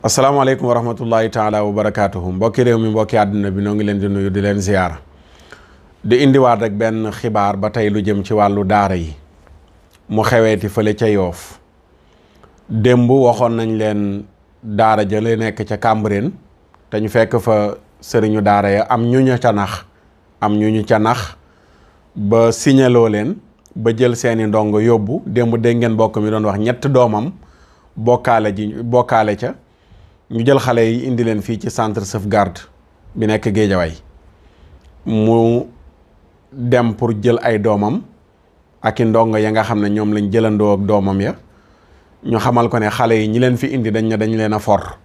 asalaamaaleykum wa rahmatullahi taala wa barakaatuhu mbokki réew mi mbokki àdduna bi noo ngi leen di nuyu di leen ziyaara di indiwaat rek benn xibaar ba tey lu jëm ci wàllu daara yi mu xeweeti fële ca Yoof démb waxoon nañ leen daara jële nekk ca Cambérène te ñu fekk fa sëriñu daara ya am ñu ñu ca nax ba signaloo leen ba jël seeni ndongo yóbbu démb dégg ngeen mbokk mi doon wax ñett doomam bokkaale ca ñu jël xale yi indi leen fii ci centre sauvegarde bi nekk Géejawaay mu dem pour jël ay doomam ak i ndongo ya nga xam ne ñoom lañ jëlandoo ak doomam ya ñu xamal ko ne xale yi ñi leen fi indi dañ leen a for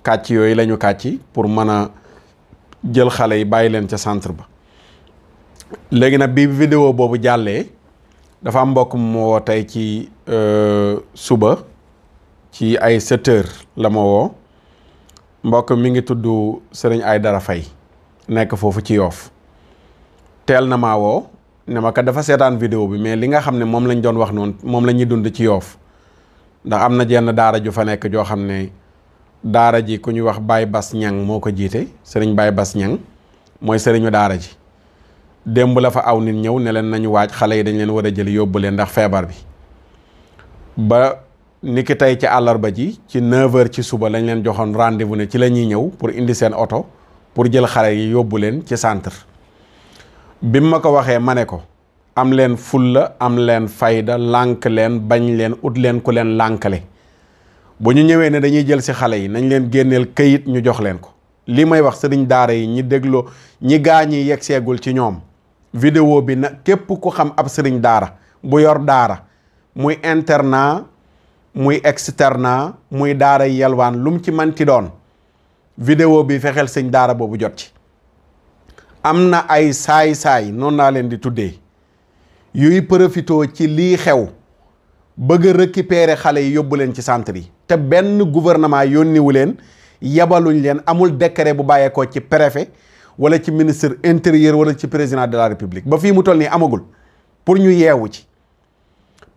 kàcc yooyu la ñu kàcc pour mën a jël xale yi bàyyi leen ca centre ba. léegi nag bi vidéo boobu jàllee dafa am mbokk mu woo tey ci suba ci ay 7 heures la ma woo mbokk mi ngi tudd Sëriñ Aydara Fay nekk foofu ci Yoof teel na maa woo ne ma kat dafa seetaan vidéo bi mais li nga xam ne moom lañ doon wax noonu moom la ñuy dund ci Yoof ndax am na jenn daara ju fa nekk joo xam ne daara ji ku ñuy wax Baye Bass Ñang moo ko jiite Sëriñ Baye Bass Ñang mooy sëriñu daara ji démb la fa aw nit ñëw ne leen nañu waaj xale yi dañ leen war a jël yóbbu leen ndax feebar bi ba niki tey ci àllarba ji ci 9h ci suba lañ leen joxoon rendez-vous ne ci la ñuy ñëw pour indi seen oto pour jël xale yi yóbbu leen ci centre bi ma ko waxee ma ne ko am leen fulla am leen fayda lànk leen bañ leen ut leen ku leen lànkale bu ñu ñëwee ne dañuy jël si xale yi nañ leen génneel këyit ñu jox leen ko li may wax sëriñ daara yi ñi dégloo ñi gaañi yegg seegul ci ñoom vidéo bi na képp ku xam ab sëriñ daara bu yor daara muy internat muy externat muy daara yelwaan lu mu ci manti doon vidéo bi fexeel sëñ daara boobu jot ci. am na ay saay-saay noonu naa leen di tuddee yuy profitoo ci lii xew bëgg a récupérer xale yi yóbbu leen ci centre yi te benn gouvernement yónniwu leen yabaluñ leen amul décret bu bàyyeekoo ci préfet wala ci ministre intérieur wala ci président de la république ba fii mu toll nii amagul pour ñu yeewu ci.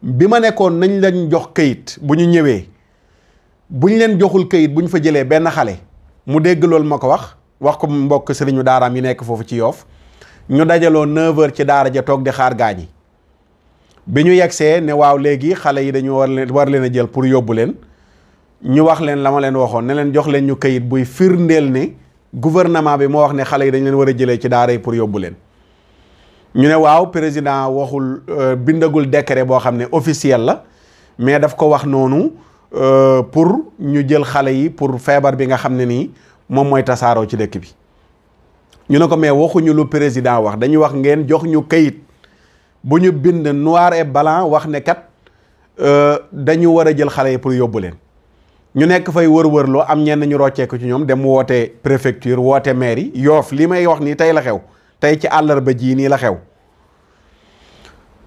bi ma nekkoon nañ leen jox kayit bu ñu ñëwee buñ leen joxul kayit bu ñu fa jëlee benn xale mu dégg loolu ma ko wax ko mbokk sëriñu daaraam yi nekk foofu ci Yoof ñu dajaloo 9h ci daara ja toog di xaar gaañi bi ñu yegsee ne waaw léegi xale yi dañu war leen a jël pour yóbbu leen ñu wax leen la ma leen waxoon ne leen jox leen ñu kayit buy firndeel ne gouvernement bi moo wax ne xale yi dañ leen war a jëlee ci daara yi pour yóbbu leen. ñu ne waaw président waxul bindagul décret boo xam ne officiel la mais daf ko wax noonu pour ñu jël xale yi pour feebar bi nga xam ne nii moom mooy tasaaroo ci dëkk bi. ñu ne ko mais waxuñu lu président wax dañuy wax ngeen jox ñu kayit bu ñu bind noir et blanc wax ne kat dañu war a jël xale yi pour yóbbu leen. ñu nekk fay wër-wërloo am ñenn ñu rocceeku ci ñoom dem woote préfecture woote mairie Yoof li may wax nii tey la xew. tey ci àllarba jii nii la xew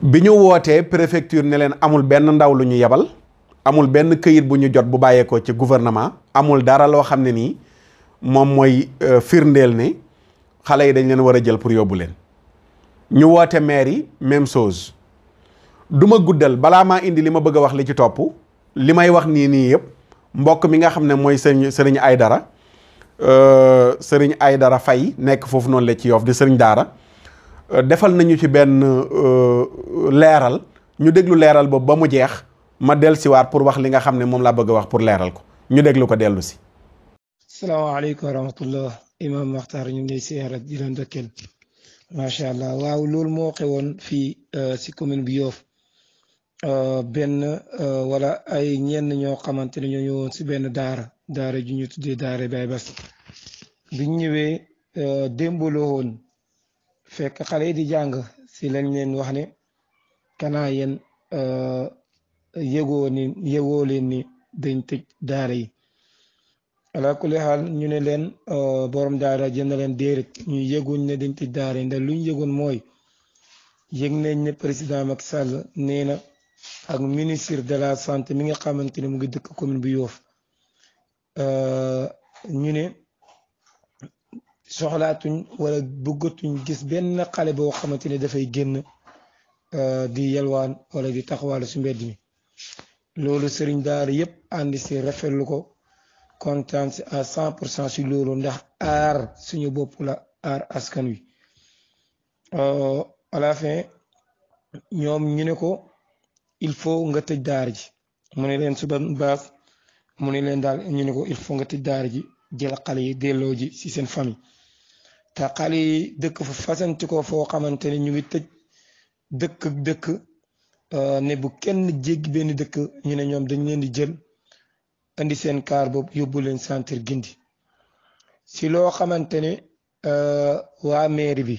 bi ñu wootee préfecture ne leen amul benn ndaw lu ñu yebal amul benn këyit bu ñu jot bu bàyyeekoo ci gouvernement amul dara loo xam ne nii moom mooy firndeel ne xale yi dañ leen war a jël pour yóbbu leen. ñu woote maire yi même chose du ma guddal balaa maa indi li ma bëgg a wax li ci topp li may wax nii yëpp mbokk mi nga xam ne mooy sëriñ Aydara Sëriñ Aydara Fay nekk foofu noonu la ci Yoof di sëriñ daara defal nañu ci benn leeral ñu déglu leeral boobu ba mu jeex ma dellusiwaat pour wax li nga xam ne moom laa bëgg a wax pour leeral ko ñu déglu ko dellu si. salaamaaleykum wa rahmatullah Imam Makhtar ñu ngi lay siyaare di leen dëkkeel macha allah waaw loolu moo xewoon fii si commune bi Yoof benn wala ay ñenn ñoo xamante ne ñoo ñëwoon si benn daara ju ñu tuddee daara Baye Bass biñ ñëwee démbaloo woon fekk xale yi di jàng si lañ leen wax ne kanaa yéen yëgoo leen ni dañ tëj daara yi ala kulli xaal ñu ne leen borom daara jënd leen déedéet ñu yëguñ ne dañ tëj daara yi ndax luñ yëgoon mooy yëg nañ ne président Macky Sall nee na ak ministre de la santé mi nga xamante ne mu ngi dëkk commune bu Yoof ñu ne soxlaatuñ wala bëggatuñ gis benn xale boo xamante ne dafay génn di yalwaan wala di taxawaalu si mbedd mi loolu sëriñ daara yëpp àndi si rafetlu ko kontaan si à 100% si loolu ndax aar suñu bopp la aar askan wi à la fin ñoom ñu ne ko il faut nga tëj daara ji mu ne leen suba baas mu ne leen daal ñu ne ko il faut nga tëj daara ji jël xale yi delloo ji si seen famille te xale yi dëkk fa fasanti ko foo xamante ne ñu ngi tëj dëkk ne bu kenn jéggi benn dëkk ñu ne ñoom dañ leen di jël indi seen kaar boobu yóbbu leen centre Gindi si loo xamante ne waa mairie bi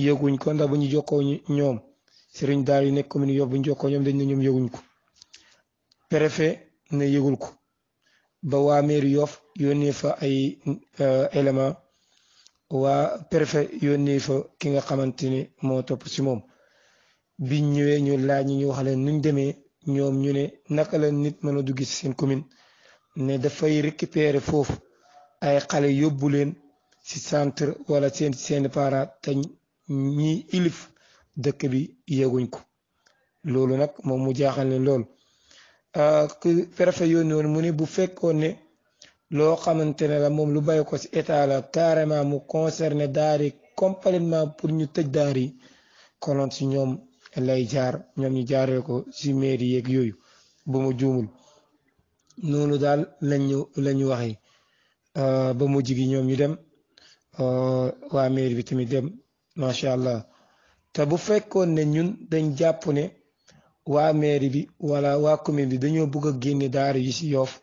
yëguñ ko ndax bu ñu jokkoo ñoom sëriñ daara yi nekk commune Yoff bu ñu jokkoo ñoom dañ ne ñoom yëguñ ko préfet ne yëgul ko ba waa mairie Yoff yónnee fa ay élément waa préfet yónnee fa ki nga xamante ne moo topp si moom biñ ñëwee ñu laaj ñu wax leen nuñ demee ñoom ñu ne naka la nit mën a dugg si seen commune ne dafay récupérer foofu ay xale yóbbu leen si centre wala seen parents te ñi ilif dëkk bi yëguñ ko loolu nag moom mu jaaxal leen lool préfet yónni woon mu ne bu fekkoon ne loo xamante ne la moom lu bàyyi ko si état la carrément mu concerné daari complètement pour ñu tëj daar yi konoon si ñoom lay jaar ñoom ñu jaaree ko si mairie yeeg yooyu ba mu juumul noonu daal lañu waxee ba mu jigi ñoom ñu dem waa mairie bi tamit dem macha allah te bu fekkoon ne ñun dañ jàpp ne waa mairie bi wala waa commune bi dañoo bëgg a génne daara yi si Yoff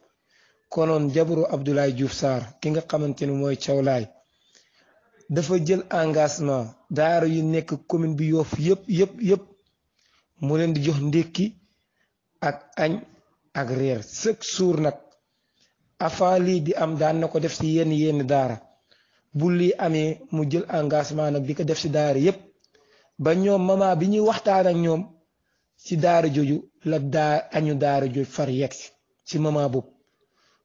konoon jabaru Abdoulaye Diouf Sarr ki nga xamante ne mooy Cawlaay dafa jël engagement daara yu nekk commune bi Yoff yëpp mu leen di jox ndékki ak añ ak reer chaque jour nag avant lii di am daan na ko def si yenn daara bu lii amee mu jël engagement nag di ko def si daara yëpp ba ñoom mama bi ñuy waxtaan ak ñoom si daara jooju la añu daara jooju far yegg si mama boobu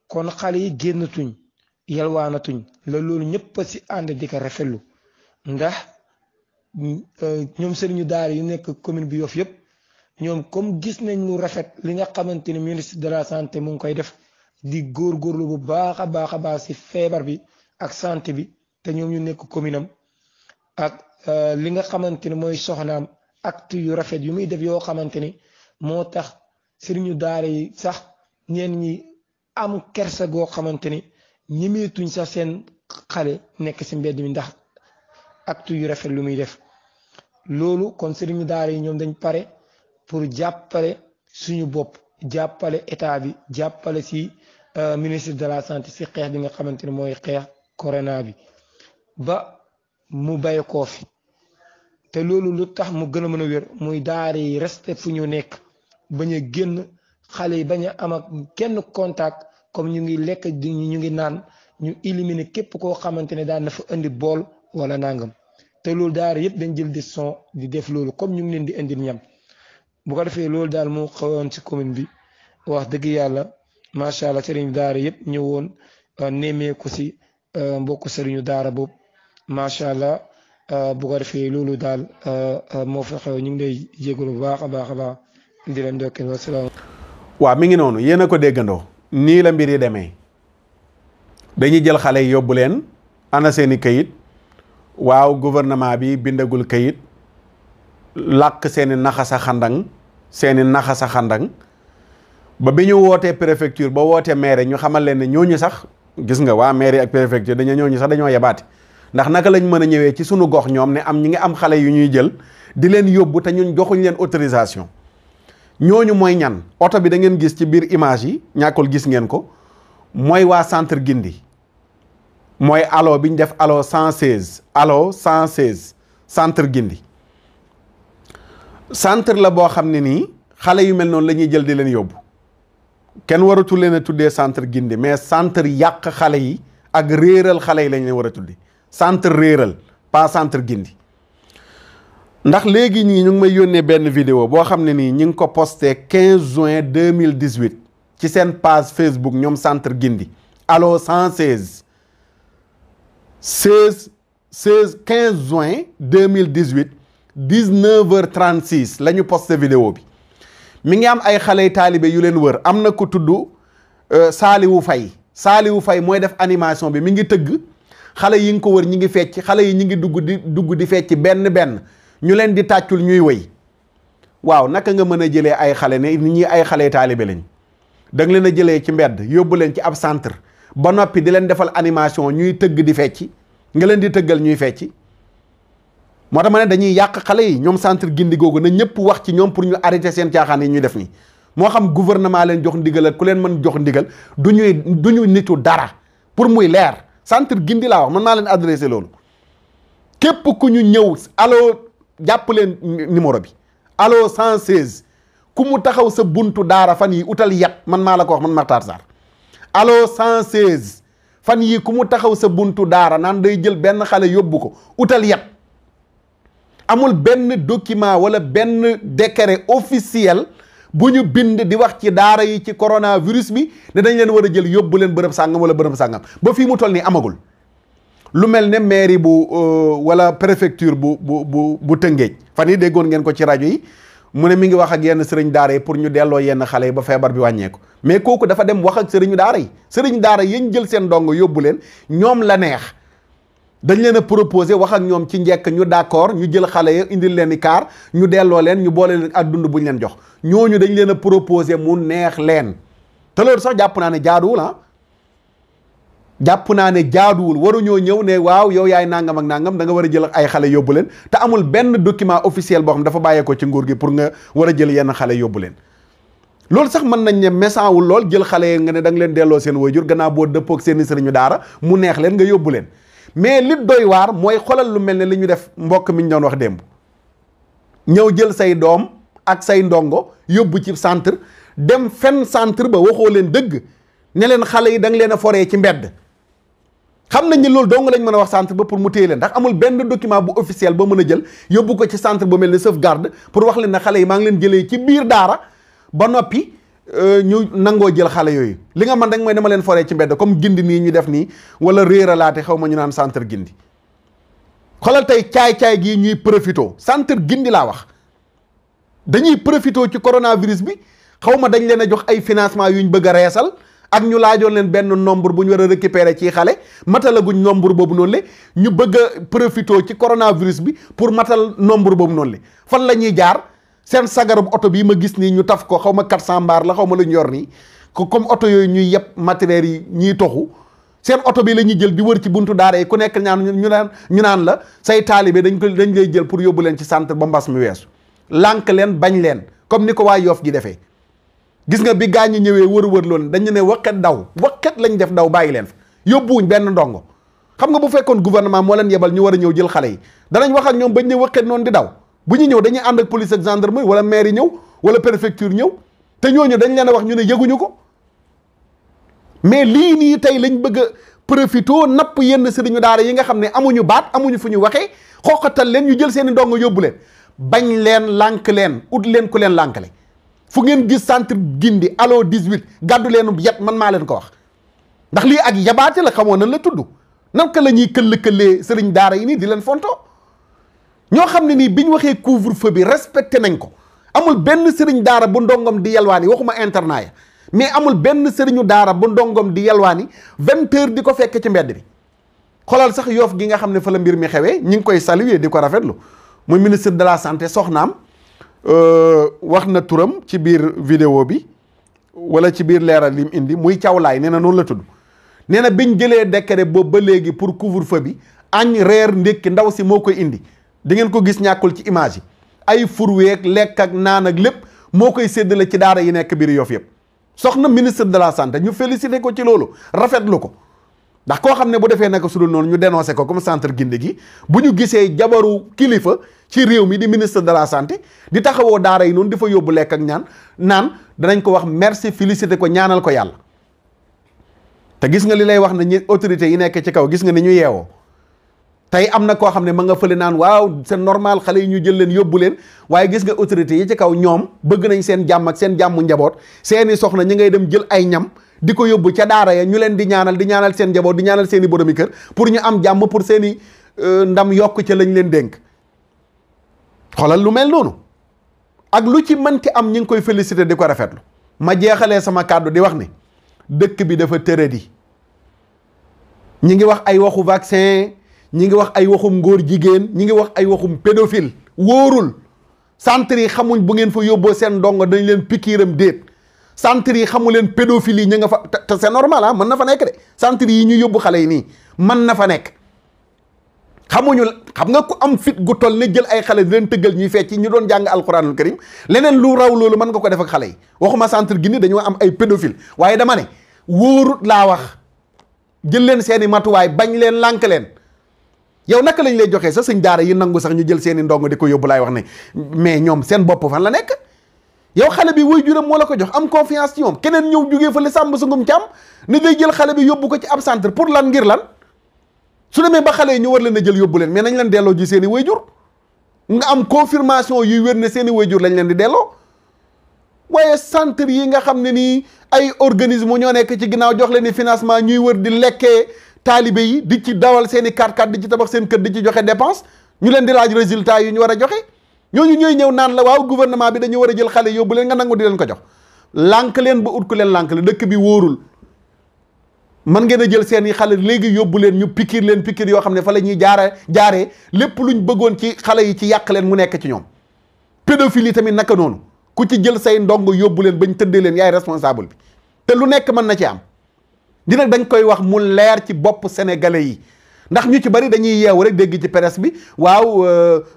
kon xale yi génnatuñ yalwaanatuñ la loolu ñëpp si ànd di ko rafetlu ndax ñoom sëriñu daara yu nekk commune bi Yoff yëpp ñoom comme gis nañ lu rafet li nga xamante ne ministre de la santé mu ngi koy def di góorgóorlu bu baax a baax si feebar bi ak santé bi te ñoom ñu nekk commune am ak li nga xamante ne mooy soxnaam acte yu rafet yu muy def yoo xamante ni moo tax sëriñu daara yi sax ñeen ñi am kersa goo xamante ni ñemeetuñ sax seen xale nekk si mbedd mi ndax acte yu rafet lu muy def loolu kon sëriñu daara yi ñoom dañ pare pour jàppale suñu bopp jàppale état bi jàppale si ministre de la santé si xeex bi nga xamante ne mooy xeex corona bi ba mu bay koo fi te loolu lu tax mu gën a mën a wér muy daara yi resté fu ñu nekk bañ a génn xale yi bañ a am ak kenn contact comme ñu ngi lekk ñu ngi naan ñu éliminer képp koo xamante ne daan na fa indi bool wala nangam te loolu daara yëpp dañ jël décision di def loolu comme ñu ngi leen di indil ñam bu ko defee loolu daal moo xawoon ci commune bi wax dëgg yàlla macha allah sëriñu daara yëpp ñëwoon nemmeeku si mbokk sëriñu daara boobu macha allah bu ko defee loolu daal moo fa xew ñu ngi lay jégalu bu baax a baax di leen dokkeel wa salaam. waaw mi ngi noonu yéen a ko déggandoo nii la mbir yi demee dañuy jël xale yi yóbbu leen ana seeni kayit waaw gouvernement bi bindagul kayit làkk seeni naxasa xandang ba bi ñu wootee préfecture ba wootee maire ñu xamal leen ne ñooñu sax gis nga waa maire ak préfecture ñooñu sax dañoo yebaati ndax naka lañ mën a ñëwee ci sunu gox ñoom ne ñi ngi am xale yu ñuy jël di leen yóbbu te ñun joxuñ leen autorisation ñooñu mooy ñan oto bi da ngeen gis ci biir image yi ñàkkul gis ngeen ko mooy waa centre Gindi mooy allo bi ñu def allo 116 centre Gindi centre la boo xam ne nii xale yu mel noonu la ñuy jël di leen yóbbu kenn waratu leen a tuddee centre Gindi mais centre yàq xale yi ak réeral xale yi lañ leen war a tuddi centre réeral pas centre Gindi ndax léegi ñii ñu ngi may yónnee benn vidéo boo xam ne nii ñu ngi ko posté 15 juin 2018 ci seen page Facebook ñoom centre Gindi allo 116 15 juin 2018 19h36 la ñu posté vidéo bi mi ngi am ay xale taalibe yu leen wër am na ku tudd Saaliwu Fay Saliou Faye mooy def animation bi mi ngi tëgg xale yi nga ko wër ñi ngi fecc xale yi ñi ngi dugg di fecc benn ñu leen di tàccul ñuy wëy waaw naka nga mën a jëlee ay xale ne ñi ay xale taalibe lañ da nga leen a jëlee ci mbedd yóbbu leen ci ab centre ba noppi di leen defal animation ñuy tëgg di fecc nga leen di tëggal ñuy fecc moo tax ma ne dañuy yàq xale yi ñoom centre gindi googu na ñëpp wax ci ñoom pour ñu arrêter seen caaxaan yi ñuy def nii moo xam gouvernement leen jox ndigal ak ku leen mën jox ndigal du ñu nitu dara pour muy leer centre gindi laa wax man maa leen adressé loolu képp ku ñu ñëw allo jàpp leen numéro bi allo 116 ku mu taxaw sa buntu daara fan yi utal yat man maa la ko wax man Makhtar Sarr allo 116 fan yi ku mu taxaw sa buntu daara naan day jël benn xale yóbbu ko utal yat amul benn document wala benn décret officiel bu ñu bind di wax ci daara yi ci coronavirus bi ne dañ leen war a jël yóbbu leen bërëb sàngam wala bërëb sàngam ba fii mu toll nii amagul lu mel ne mairie bu wala préfecture bu Tëngéej fan yi déggoon ngeen ko ci rajo yi mu ne mi ngi wax ak yenn sëriñ daara yi pour ñu delloo yenn xale yi ba feebar bi wàññeeku mais kooku dafa dem wax ak sëriñu daara yi sëriñ daara yi ñu jël seen ndongo yóbbu leen ñoom la neex dañ leen a proposé wax ak ñoom ci njekk ñu d'accord ñu jël xale ya indil leen i kaar ñu delloo leen ñu boole leen ak dund bu ñu leen jox ñooñu dañ leen a proposé mu neex leen te loolu sax jàpp naa ne jaaduwul jàpp naa ne jaaduwul waruñoo ñëw ne waaw yow yaay nangam ak nangam da nga war a jël ay xale yóbbu leen te amul benn document officiel boo xam dafa bàyyeekoo ci nguur gi pour nga war a jël yenn xale yóbbu leen loolu sax mën nañ ne méchant wul lool jël xale yi nga ne da nga leen delloo seen waajur gannaaw boo dëppoog seen i sëriñu daara mu neex leen nga yóbbu leen mais li doy waar mooy xolal lu mel ne li ñu def mbokk mi ñu doon wax démb ñëw jël say doom ak say ndongo yóbbu ci centre dem fenn centre ba waxoo leen dëgg ne leen xale yi da nga leen a foree ci mbedd xam nañ ne loolu dong lañ mën a wax centre ba pour mu téye leen ndax amul benn document bu officiel ba mën a jël yóbbu ko ci centre ba mel ne sauvegarde pour wax leen ne xale yi maa ngi leen jëlee ci biir daara ba noppi ñu nangoo jël xale yooyu li nga man rek mooy dama leen foree ci mbedd comme gindi nii ñu def nii wala réeralaate xaw ma ñu naan centre gindi xoolal tey caay-caay gii ñuy profito centre gindi laa wax dañuy profito ci coronavirus bi xaw ma dañ leen a jox ay financement yuñ bëgg a reesal ak ñu laajoon leen benn nombre bu ñu war a récupérer ci xale matalaguñ nombre boobu noonu le ñu bëgg a profito ci coronavirus bi pour matal nombre boobu noonu le fan la ñuy jaar seen sagarub oto bii ma gis nii ñu taf ko xaw ma 400 mbaar la xaw ma lu ñu yor nii ko comme oto yooyu ñuy yeb matériels yi ñuy toxu seen oto bi la ñuy jël di wër ci buntu daara yi ku nekk ñu naan la say taalibe dañ lay jël pour yóbbu leen ci centre ba mbas mi weesu lànk leen bañ leen comme ni ko waa Yoff gi defee gis nga bi gaañ ñi ñëwee wër loolu dañu ne waqet lañ def daw bàyyi leen fa yóbbuwuñ benn ndongo xam nga bu fekkoon gouvernement moo leen yebal ñu war a ñëw jël xale yi danañ wax ak ñoom bañ ne waqet noonu di daw bu ñu ñëw dañuy ànd ak police ak gendarmerie wala maire yi ñëw wala préfecture ñëw te ñooñu dañ leen a wax ñu ne yëguñu ko mais lii nii tey lañ bëgg a profito napp yenn sëriñu daara yi nga xam ne amuñu baat amuñu fu ñu waxee xooqatal leen ñu jël seen i ndongo yóbbu leen bañ leen lànk leen ut leen ku leen lànkale fu ngeen gis centre gindi allo 18 gàddu leen yet man maa leen ko wax ndax lii ak yabaate la xamoo nan la tudd naka la ñuy këll-këllee sëriñ daara yi nii di leen fonto ñoo xam ne nii bi ñu waxee couvre-feu bi respecté nañ ko amul benn sëriñ daara bu ndongom di yalwaani waxuma internat ya mais amul benn sëriñu daara bu ndongom di yalwaani 20 heures di ko fekk ci mbedd bi xoolal sax Yoff gi nga xam ne fa la mbir mi xewee ñi ngi koy saluer di ko rafetlu muy ministre de la santé soxnaam wax na turam ci biir vidéo bi wala ci biir leeral lim indi muy cawlaay nee na noonu la tudd nee na biñ jëlee décret boobu ba léegi pour couvre-feu bi añ reer ndékki ndaw si moo koy indi di ngeen ko gis ñàkkul ci image yi ay furweeg lekk ak naan ak lépp moo koy séddale ci daara yi nekk biir Yoff yëpp soxna ministre de la santé ñu félicité ko ci loolu rafetlu ko ndax koo xam ne bu defee naka sudul noonu ñu dénoncé ko comme centre gindi gi bu ñu gisee jabaru kilifa ci réew mi di ministre de la santé di taxawoo daara yi noonu di fa yóbbu lekk ak naan danañ ko wax merci félicité ko ñaanal ko yàlla te gis nga li lay wax ne ñi autorités yi nekk ci kaw gis nga ni ñu yeewoo tey am na koo xam ne ma nga fële naan waaw c'est normal xale yi ñu jël leen yóbbu leen waaye gis nga autorités yi ci kaw ñoom bëgg nañ seen jàmm ak seen jàmmu njaboot seeni soxna ñi ngay dem jël ay ñam di ko yóbbu ca daara ya ñu leen di ñaanal seen njaboot di ñaanal seen i boromi kër pour ñu am jàmm pour seen i ndam yokk ca lañ leen dénk xoolal lu mel noonu ak lu ci mënti am ñi ngi koy féliciter di ko rafetlu ma jeexalee sama kàddu di wax ni dëkk bi dafa tëradi ñi ngi wax ay waxu vaccin, ñi ngi wax ay waxum ngóor jigéen, ñi ngi wax ay waxum pédophile. wóorul centre yi xamuñ bu ngeen fa yóbboo seen ndongo dañ leen pikiiram déet. centre yi xamu leen pédophile yi ñu nga fa te c'est normal mën na fa nekk de centre yi ñu yóbbu xale yi nii mën na fa nekk. xamuñu xam nga ku am fit gu toll ne jël ay xale di leen tëggal ñuy fecc ñu doon jàng alquranul karim leneen lu raw loolu mën nga ko def ak xale yi waxuma centre gi ni dañoo am ay pédophile waaye dama ne wóorut laa wax jël leen seeni matuwaay bañ leen lànk leen. yow naka lañ lay joxee sa sëñ daara yi nangu sax ñu jël seeni ndongo di ko yóbbu laay wax ne mais ñoom seen bopp fan la nekk. yow xale bi way juram moo la ko jox am confiance ci moom keneen ñëw jógee fa li sàmb su ngum ci am ni day jël xale bi yóbbu ko ci ab centre pour lan ngir lan. su demee ba xale yi ñu war leen a jël yóbbu leen mais nañ leen delloo ji seen i wayjur nga am confirmation yuy wér ne seen i wayjur lañ leen di delloo waaye centre yi nga xam ne nii ay organisme ñoo nekk ci ginnaaw jox leen i financement ñuy wër di lekkee taalibe yi di ci dawal seen i 4x4 di ci tabax seen kër di ci joxe dépense ñu leen di laaj résultat yu ñu war a joxe ñooñu ñooy ñëw naan la waaw gouvernement bi dañu war a jël xale yóbbu leen nga nangu di leen ko jox lànk leen ba ut ku leen lànk la dëkk bi wóorul. man ngeen a jël seen i xale léegi yóbbu leen ñu pikir leen pikir yoo xam ne fa la ñuy jaaree lépp luñ bëggoon ci xale yi ci yàq leen mu nekk ci ñoom. pédophilie tamit naka noonu ku ci jël say ndongo yóbbu leen bañ tëddee leen yaay responsable bi te lu nekk mën na ci am dina dañ koy wax mu leer ci bopp sénégalais yi ndax ñu ci bari dañuy yeewu rek dégg ci presse bi waaw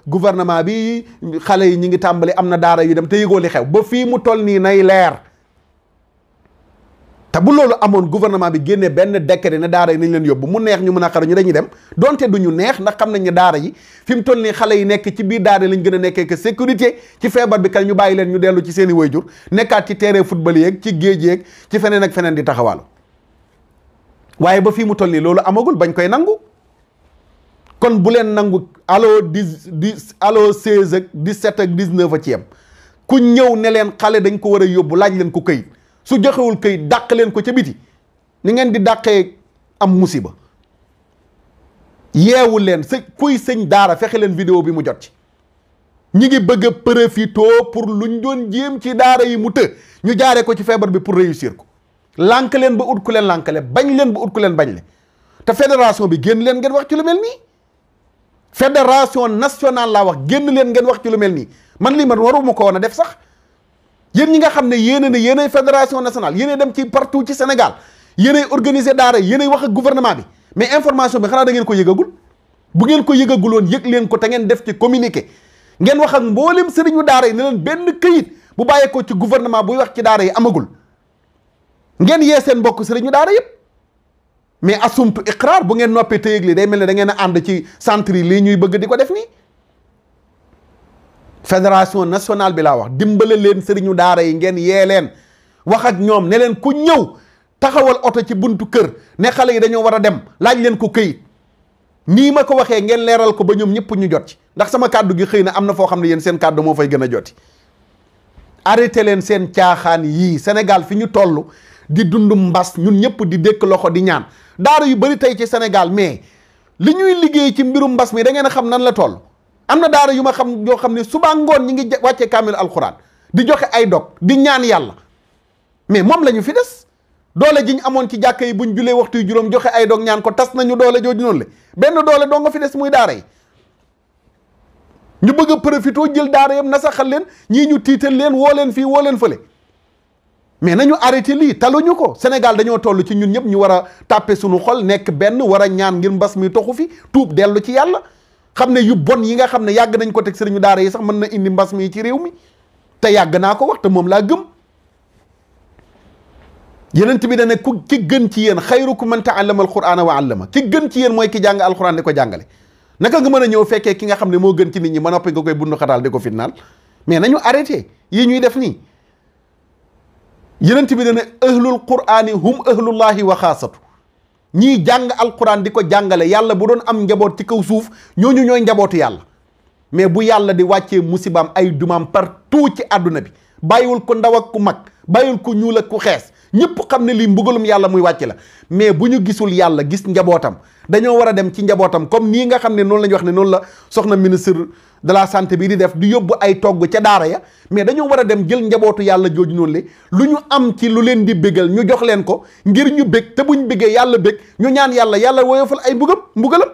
gouvernement bi xale yi ñi ngi tàmbali am na daara yu dem te yëgoo li xew ba fii mu toll nii nay leer. te bu loolu amoon gouvernement bi génnee benn décret ne daara yi nañ leen yóbbu mu neex ñu mën a xaru ñu dañuy dem donte du ñu neex ndax xam nañ ne daara yi fi mu toll nii xale yi nekk ci biir daara lañ gën a nekkee que sécurité ci feebar bi kay ñu bàyyi leen ñu dellu ci seen i wayjur nekkaat ci terrain football yeeg ci géej yeeg ci feneen ak feneen di taxawaalu waaye ba fii mu toll nii loolu amagul bañ koy nangu kon bu leen nangu allo 16 ak 17 ak 19 a ci yem ku ñëw ne leen xale dañ ko war a yóbbu laaj leen ko këyit su joxewul këyit dàq leen ko ca biti ni ngeen di dàqee am musiba yeewu leen kuy sëñ daara fexe leen vidéo bi mu jot ci ñi ngi bëgg a profité pour luñ doon jéem ci daara yi mu të ñu jaaree ko ci feebar bi pour réussir ko lànk leen ba ut ku leen lànkale bañ leen ba ut ku leen bañ le te fédération bi génn leen ngeen wax ci lu mel nii fédération nationale laa wax génn leen ngeen wax ci lu mel nii man lii man waruma ko woon a def sax yéen ñi nga xam ne yéenay fédération nationale yéenay dem ci partout ci Sénégal yéenay organiser daara yéenay wax ak gouvernement bi mais information bi xanaa da ngeen ko yëgagul bu ngeen ko yëgaguloon yëg leen ko te ngeen def ci communiqué ngeen wax ak mboolem sëriñu daara yi ne leen benn këyit bu bàyyeekoo ci gouvernement buy wax ci daara yi amagul ngeen yee seen mbokk sëriñu daara yëpp mais asumtu iqraar bu ngeen noppee te yëg li day mel ne da ngeen a ànd ci centre yi lii ñuy bëgg di ko def nii. fédération nationale bi laa wax dimbale leen sëriñu daara yi ngeen yee leen wax ak ñoom ne leen ku ñëw taxawal oto ci buntu kër ne xale yi dañoo war a dem laaj leen ko këyit nii ma ko waxee ngeen leeral ko ba ñoom ñëpp ñu jot ci ndax sama kàddu gi xëy na am na foo xam ne yéen seen kàddu moo fay gën a joti arrêté leen seen caaxaan yii Sénégal fi ñu toll di dund mbas ñun ñëpp di dékk loxo di ñaan daara yu bari tey ci Sénégal mais li ñuy liggéey ci mbirum mbas mi da ngeen a xam nan la toll. am na daara yu ma xam yoo xam ne suba ngoon ñi ngi wàcce kaamil alxuraan di joxe ay dog di ñaan yàlla mais moom la ñu fi des doole ji ñu amoon ci jàkka yi buñ julee waxtu yu juróom joxe ay dog ñaan ko tas nañu doole jooju noonu le benn doole doo nga fi des muy daara yi ñu bëgg a profité jël daara yëpp nasaxal leen ñii ñu tiital leen woo leen fii woo leen fële mais nañu arrêté lii taluñu ko Sénégal dañoo toll ci ñun ñëpp ñu war a tàppe suñu xol nekk benn war a ñaan ngir mbas mi toxu fi tuub dellu ci yàlla xam ne yu bon yi nga xam ne yàgg nañ ko teg sëriñu daara yi sax mën na indi mbas mi ci réew mi te yàgg naa ko wax te moom laa gëm yenent bi da ne ku ki gën ci yéen xayrukum man taallama alqur'ana wa allama ki gën ci yéen mooy ki jàng alquran di ko jàngale naka nga mën a ñëw fekkee ki nga xam ne moo gën ci nit ñi ba noppi nga koy bundu xataal di ko fitnaal mais nañu arrêté yi ñuy def nii yenent bi da ne ahlul qur'ani hum ahlullahi wa xaasatu ñii jàng alquran di ko jàngale yàlla bu doon am njaboot ci kaw suuf ñooñu ñooy njabootu yàlla mais bu yàlla di wàccee musibaam ay dumaam partout ci àdduna bi bàyyiwul ko ndaw ak ku mag bàyyiwul ko ñuul ak ku xees ñëpp xam ne lii mbugalum yàlla muy wàcc la mais bu ñu gisul yàlla gis njabootam dañoo war a dem ci njabootam comme nii nga xam ne noonu la ñu wax ne noonu la soxna ministre de la santé bi di def di yóbbu ay togg ca daara ya mais dañoo war a dem jël njabootu yàlla jooju noonu le lu ñu am ci lu leen di bégal ñu jox leen ko ngir ñu bég te buñ bégee yàlla bég ñu ñaan yàlla woyofal ay mbugalam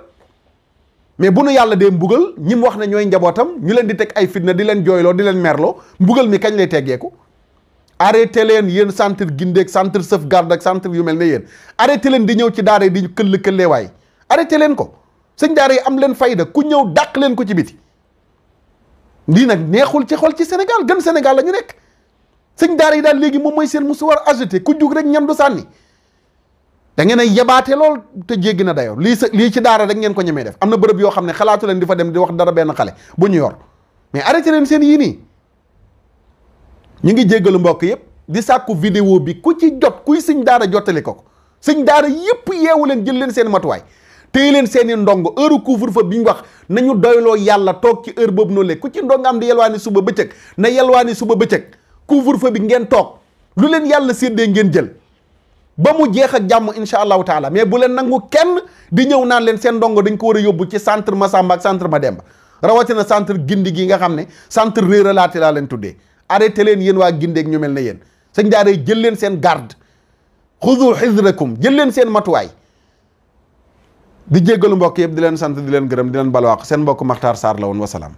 mais bu nu yàlla dee mbugal ñi mu wax ne ñooy njabootam ñu leen di teg ay fitna di leen jooyloo di leen merloo mbugal mi kañ lay teggeeku arrêté leen yéen centre gindeeg centre sauvegarde ak centre yu mel ne yéen arrêté leen di ñëw ci daara yi di këll waay arrêté leen ko sëñ daara yi am leen fayda ku ñëw dàq leen ko ci biti lii nag neexul ci xol ci Sénégal gën Sénégal la ñu nekk sëñ daara yi daal léegi moom mooy seen musu war agité ku jug rek ñam du sànni da ngeen ay yabaate lool te jéggi na dayoo lii ci daara rek ngeen ko ñemee def am na bërëb yoo xam ne xalaatu leen di fa dem di wax dara benn xale bu ñu yor mais arrêté leen seen yii nii ñu ngi jéggalu mbokk yëpp di sàkku vidéo bi ku ci jot kuy sëñ daara jottali ko sëñ daara yëpp yeewu leen jël leen seen matuwaay téye leen seen i ndongo heure couvre-feu bi ñu wax nañu doyloo yàlla toog ci heure boobu noonu le ku ci ndongo am di yelwaani suba bëccëg na yelwaani suba bëccëg couvre-feu bi ngeen toog lu leen yàlla séddee ngeen jël ba mu jeex ak jàmm incha allahu taala mais bu leen nangu kenn di ñëw naan leen seen ndongo dañ ko war a yóbbu ci centre Massamba ak centre Mademba rawatina centre gindi gi nga xam ne centre réeralaate laa leen tuddee arrêté leen yéen waa gindeeg ñu mel ne yéen sëñ daara jël leen seen garde xudu xisrakum jël leen seen matuwaay di jéggalu mbokk yëpp di leen sant di leen gërëm di leen balwaax seen mbokk Makhtar Sarr la woon wasalaam